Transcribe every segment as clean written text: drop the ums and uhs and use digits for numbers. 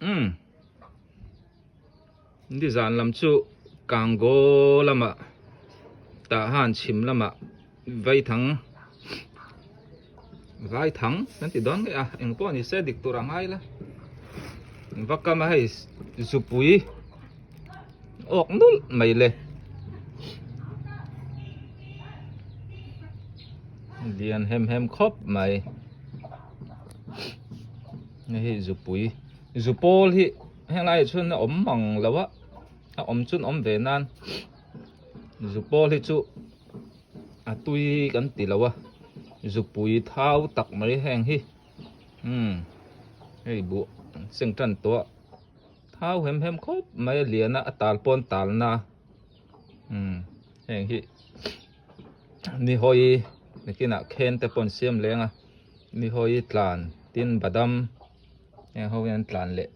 Umm nizan lam chu Kangaw lamah tah han chhim lamah vaithang vaithang kan ti dawn nge a eng pawh ni se dik tur a ngai la va kam a hei zupui awk nulh mai le lian hem hem khawp mai. Hei hi zupui zupawl hi henglai ah chuan a awm mang lo a a awm chu an awm ve nan zupawl hi chu a tui kan ti lo a zupui thau tak mai heng hi umm hei buh seng tan tawh a thau hem hem khawp mai a lian a a tal pawn tal na umm heng hi ni hawi nakinah khen te pawh an siam leng a. Mi hawi tlan tin badam heng ho hian an tlan leh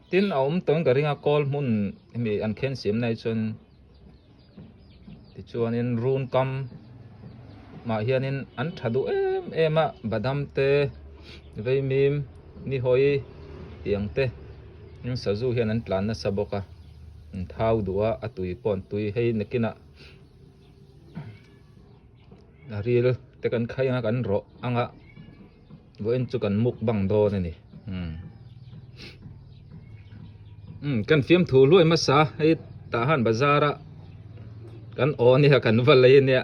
tin a awm tawhin ka ring a kawl hmun hemi an khen siam na hi chuan tichuanin run kam mah hianin an tha duh em em a badam te veimim ni hawi tiang te sazu hian an tlan nasa bawk a an thau duh a a tui pawh an tui hei nakinah. A ril te kan khai anga kan rawh anga vawiin chu kan mukbang dawn a ni umm umm kan fiamthu hluai hmasa hei tah han bazar a kan aw ania kan va lei ania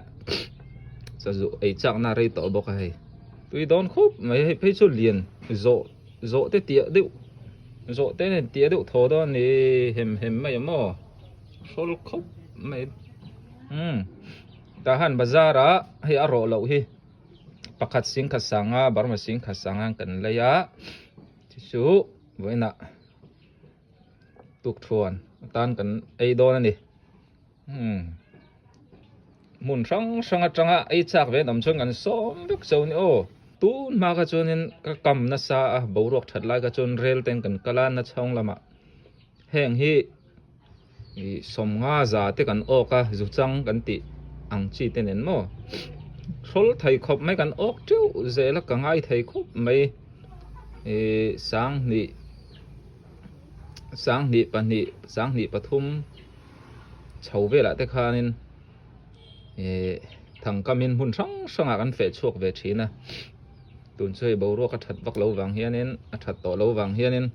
sazu ei chak na rei tawh bawk a hei tui dawn khawp mai hei phei chu lian zawh zawh te tiah deuh zawh te nen tiah deuh thaw dawn a ni hem hem mai a maw hrawl khawp mai umm. Tah han bazar ah hei a rawh loh hi pakhat sing khat sanga Burma sing khat sanga kan lei a chu chu vawiinah tukthuan atan kan ei dawn a ni umm hmun hrang hrang atanga ei chak ve an awm chuan kan sawm vek zo a ni aw tun hma kha chuanin ka kam nasa a boruak that lai kha chuan rel ten kan kal a nachhawng lamah heng hi. Ih sawmnga za te kan awk a zu chang kan tih ang chi te nen maw hrawl thei khawp mai kan awk teuh zel a ka ngai thei khawp mai ih sanghnih sanghnih pahnih sanghnih pathum chho velah te khanin ih thangkamin hmun hrang hrangah kan feh chhuak ve thin a tun chu hei boruak a that vak lo vang hianin a that tawh lo vang hianin.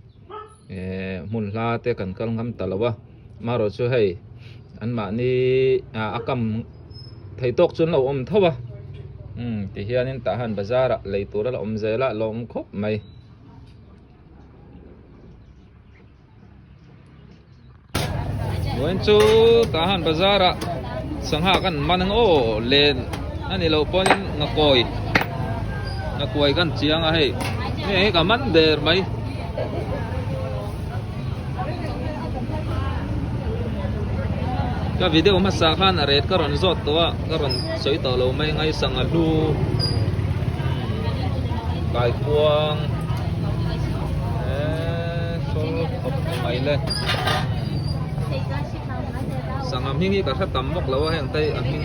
Ehh hmun hla te kan kal ngam ta lo a marawh chu hei an mahni ah a kam thei tawk chu an lo awm tho a umm ti hianin tah han bazar ah lei tur a la awm zel a lawm khawp mai. Vawiin chu tah han bazar ah sangha kan man ang aw len a ni loh pawhin ngakawi ngakawi kan chiang a hei hei hi ka man der mai. Ka video hmasa khan a ret ka rawn zawt tawh a ka rawn sawi tawh lo mai ngaisang a hlu kaikuang eee sawl khawp mai le sangha hming hi ka hre tam bawk lo a heng te hi a hming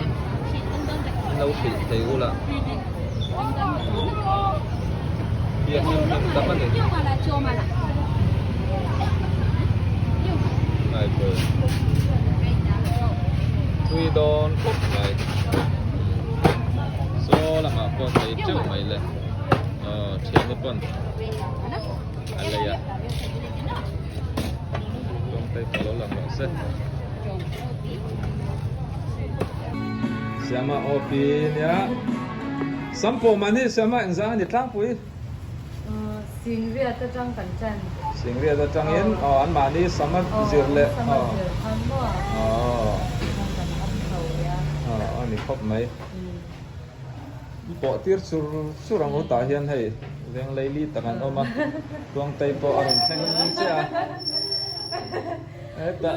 an lo hrilh thei ula biak hlim hlim tak a ni thui dawn khawp mai saw lamah pawh thei teuh mai le aw thiannu pawn a lei a tawngtai pawh lo lang rawh se Siama aw pi nia Sampawh man hi Siama engzah a ni tlangpui. Singriat atang kan tan. Singriat atangin aw an mahni sama zir leh aw sama zir khan maw aw kan awm tho nia aw a ni khawp mai pawh tir chur chur ang u tah hian hei veng leili tak an awm a tuangtei pawh a rawn thleng chiah a hetah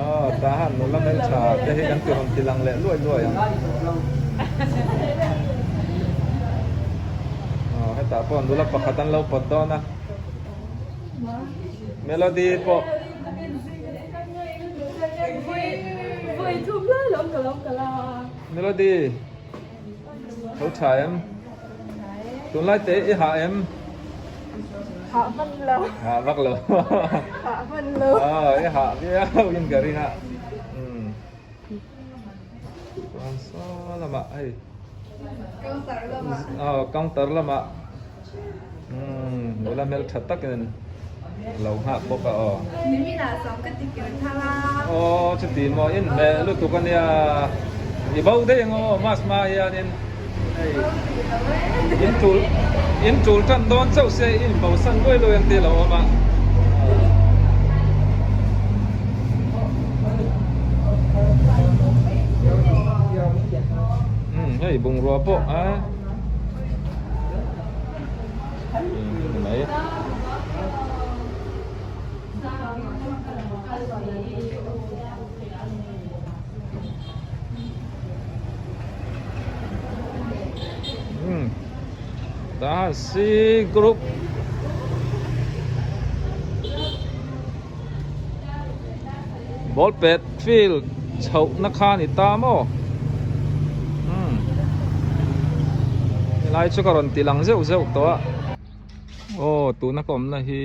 aw tah han nula hmeltha te hi kan ti rawn ti lang leh luai luai ang aw hetah pawh nula pakhat an lo pawt dawn a melody pawh melody tho tha em tunlai te i hah em. Hah hman lo. Hah vak lo. Hah hman lo. Aw i hah viau in ka ring a. Umm. Chuan saw lamah hei. Counter lamah. Aw counter lamah. Umm nula hmel tha takin lo nghak bawk a aw. Niminah sawm ka ti kir thar a. Aw chuti maw in hmel lutuk a nia. I bo daih ang aw mask hma hianin hei in tul in tul tan dawn chauh se in bo san luai luai ang tih a lo awm a. Umm hei bungrua pawh a. Tah C group ball pet field chhoh na kha a ni ta maw umm helai chu ka rawn ti lang zeuh zeuh tawh a aw tuna ka awmna hi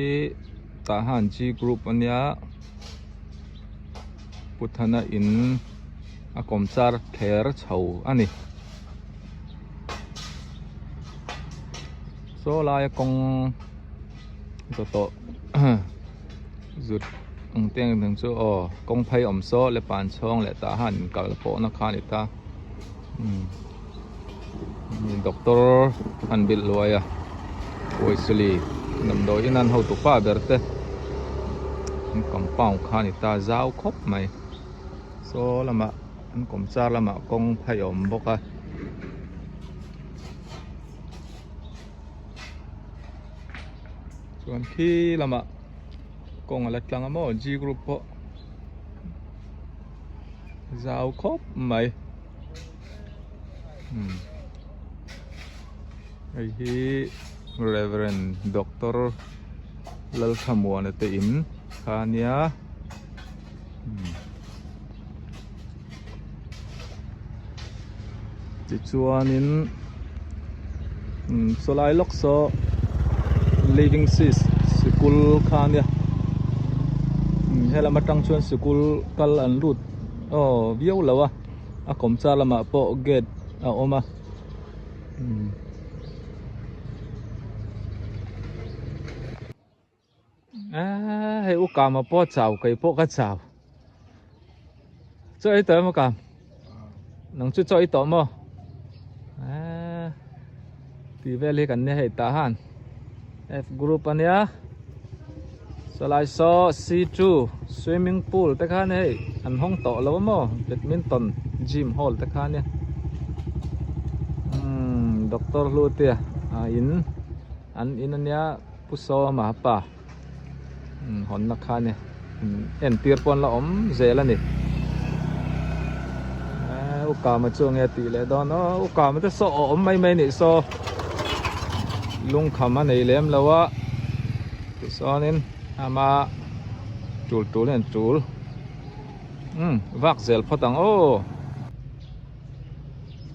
tah hian G group a nia Puthana in a kawm char thler chho a ni saw laia kawng zawh tawh zut ang te ang chu aw kawng phei awm saw le pan chhawng leh tah hian inkal pawhna kha a ni ta umm doctor an bilh luai a pawisa li damdawi in an hotu pa ber te an compound kha a ni ta zau khawp mai saw lamah an kawmchar lamah kawng phei a awm bawk a. Chuan khi lamah kawng a la tlang a maw G group pawh zau khawp mai umm hei hi Reverend Doctor Lalthamuana te in kha a nia umm tichuanin umm sawlai lawk saw living seas sikul kha ania umm helam atang chuan sikul kal an lut aw viau lo a a kawmchar lamah pawh gate a awm a umm. Eee hei u kama pawh a chau kei pawh ka chau chaw ei tawh emaw kam nang chu chaw ei tawh maw eee tih vel hi kan nia hei tah han F group ania sawlai saw C2 swimming pool te khan hei an hawng tawh lo maw badminton gym hall te kha ania umm doctor Hlutea a in an in ania. Pu Sawma pa hawnna kha a ni entir pawh an la awm zel a ni eee u Kama chu enge a tih leh dawn aw u Kama te saw awm mai mai nih saw lungkham a nei lem lo a tichuanin ama tul tul hian tul umm vak zel phawt ang aw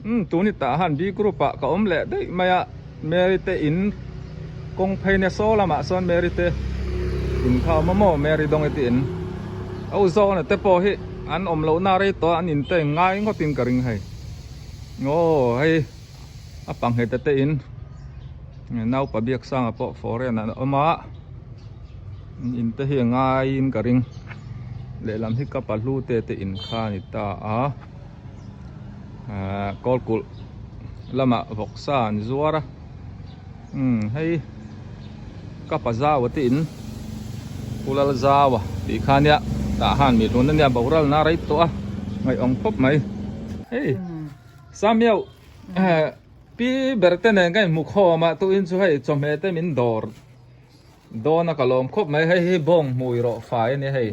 umm tuni tah han B group ah ka awm leh daih mai a. Mary te in kawng phei nia saw lamah sawn Mary te in kha a awm a maw Mary dawng e tiin a u zawna te pawh hi an awm loh na rei tawh a an in te ngai ngawt in ka ring hei aw hei a panghet te in naupa biak sanga pawh foreign an awm a in te hi a ngai in ka ring lehlam hi ka pahlu te te in kha a ni ta a. Ahh kawl kulh lamah vawksa an zuar a umm hei ka pa zau a te in Pu Lal zau a tih kha nia tah han mi hlun ania boral na rei tawh a ngaihawm khawp mai hei Samuel eh pi ber te nen ka inhmu khawm a tuin chu hei chawhmeh te min dawr dawn a ka lawm khawp mai hei hi bawng hmui rawh fai a nia hei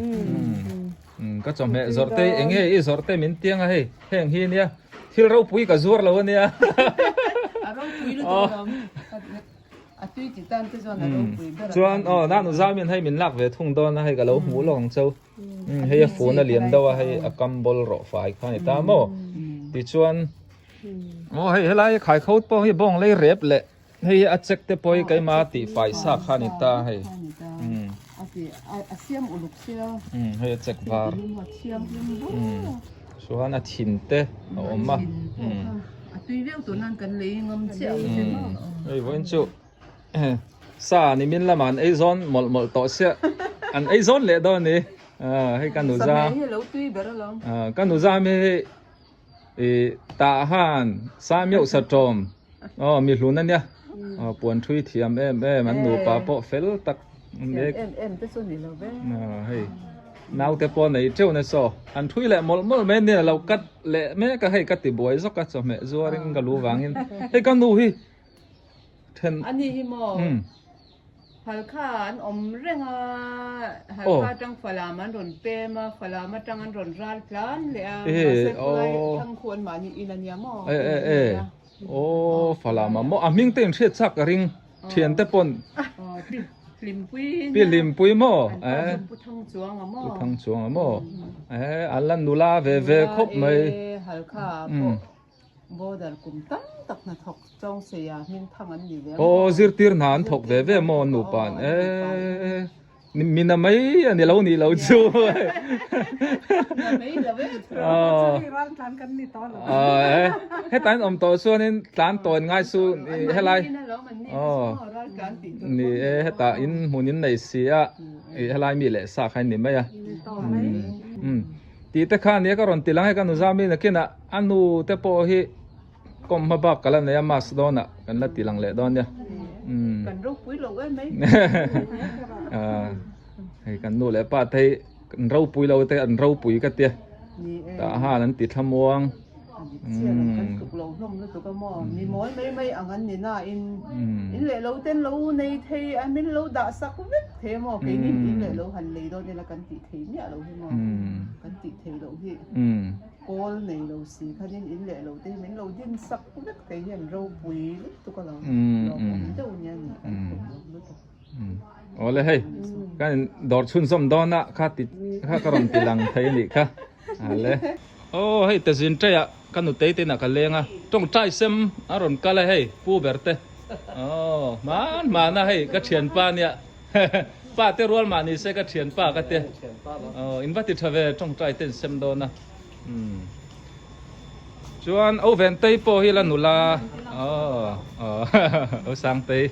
umm ka chawhmeh zawrh te eng nge i zawrh te min tiang a hei heng hi nia thil ropui ka zuar lo a nia a ropui lutuk alawm a tui tih tan te chuan a ropui ber chuan aw nanu zamin hei min lak ve thung dawn a hei ka lo hmuh lawk ang chau umm hei a fun a lian deuh a hei a kam bawl rawh fai kha a ni ta maw tichuan aw hei helai khai kho pawh hi bawng lei rep leh. Hei hi a check te pawh hi keimah a tih fai sa kha a ni ta hei. Umm hei a check var. Umm chuan a thin te a awm a. Umm hei vawiin chu sa nimin lamah an ei zawn mawlh mawlh tawh sia an ei zawn leh dawn a ni. Hei ka nuza ka nuza hi hei. Ih tah han Samuel Satawm aw mi hlun ania aw puan thui thiam em em an nupa pawh fel tak Thiam em em te chu ni lo ve. Aw hei naute pawh nei teuh na saw an thui leh mawlh mawlh mai ania lo cut leh mek a hei ka ti buai zawk a chawhmeh zuarin ka lu vangin hei ka nu hi then Ani hi maw? Halkha an awm reng a, Halkha atang Falam an rawn pem a, Falam atang an rawn ral tlan leh a, mahse khulai thlang khu an mahni in a nia maw? E e e aw Falam ah maw a hming te in hriat chak ka ring thian te pawn Pi Hlimpui Pi Hlimpui maw an pa chu Pu Thangchuanga maw Pu Thangchuanga maw e an la nula ve ve khawp mai Halkha ah pawh Border kum tam tak hnathawk Chawngseia hming thang an ni ve maw? Aw zirtir hna an thawk ve ve maw nupa an e mina mai a ni lo nih lo chu. Mina mai lo e. Aw hetah in awm tawh chuanin tlan tawn ngai su helai aw ni e hetah in hmun in nei si a helai mi leh sa kha in ni mai a. Tih te kha nia ka rawn ti lang e ka nuzami nakinah a nu te pawh hi kawm hma bak ka la nei a mask dawnah kan la ti lang leh dawn nia umm kan ropui lo em mai hei kan nu leh pa te hi kan ropui lo te an ropui ka tia tah han an ti thlamuang kan tluk lo hlawm lutuk a maw mi mawi mai mai ang an ni na in in leh lo ten lo nei thei a min lo dah sak vek thei a maw keini in leh lo han lei dawn ila kan tih thei miah lo hi maw kan tih thei loh hi. Kawl nei lo si khanin in leh lo te hi min lo din sak vek thei hian ropui lutuk a lo lawmawm deuh nia ni kan tluk lo lutuk. Awle hei kan in dawr chhunzawm dawn a kha ti kha ka rawn ti lang thei anih kha ale. Aw hei te zin taiah ka nutei te inah ka leng a tawngtai sem a rawn kal a hei pu ber te aw hman hman a hei ka thianpa nia Pa te rual mah ni se ka thian pa ka te. Aw in va ti tha ve tawngtai te in sem dawn a. Umm. Chuan o ven tei pawh hi la nula. Aw aw o sang tei.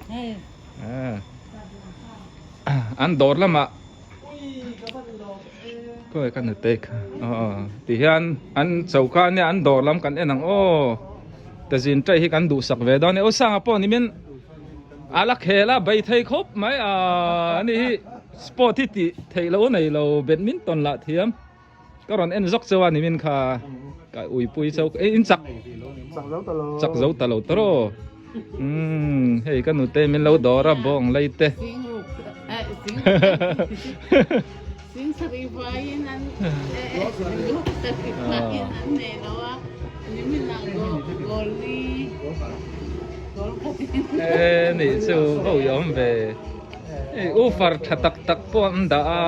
An dawr lamah khawi ka nu tei kha. Aw ti hian an choka ania an dawr lam kan en ang aw. Ta zin tei hi kan duhsak ve dawn e. O sanga pawh ni min A la khel a bei thei khawp mai a ani hi sport hi tih theih loh nei lo badminton lah thiam ka rawn en zawk cheu a ni min kha ka uipui cheu e in chak chak zo ta lo tawh umm hei ka nute min lo dawr a bawng lei te E nih chu ho i awm ve hei ufar tha tak tak pawh an dah a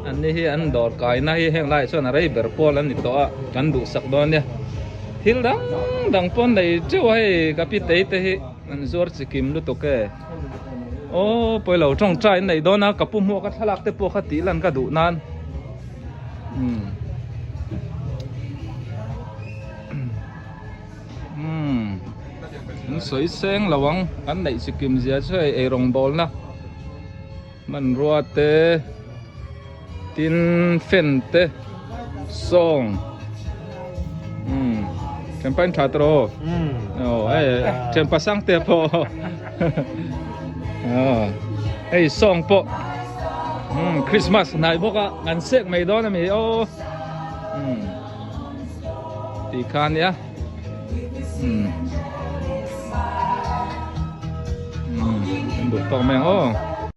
an ni hi an dawr kaina hi heng laiah chuan a rei ber pawl an ni tawh a kan duhsak dawn nia thil dang dang pawh an nei teuh a hei ka pi tei te hi an zuar chikim lutuk e. Aw pawilo tawngtai an neih dawn a ka pu hmuh ka thlalak te pawh kha tih lan ka duh nan umm umm an sawi seng lo ang an neih chikim zia chu hei eirawng bawlna hmanrua te tin fan te sawng umm champagne tha tawh aw aw hei thianpa sang te pawh aw hei sawng pawh umm christmas hnai bawk a an sek mai dawn a mi aw umm tih kha ania umm umm an duh tawk mai ang aw.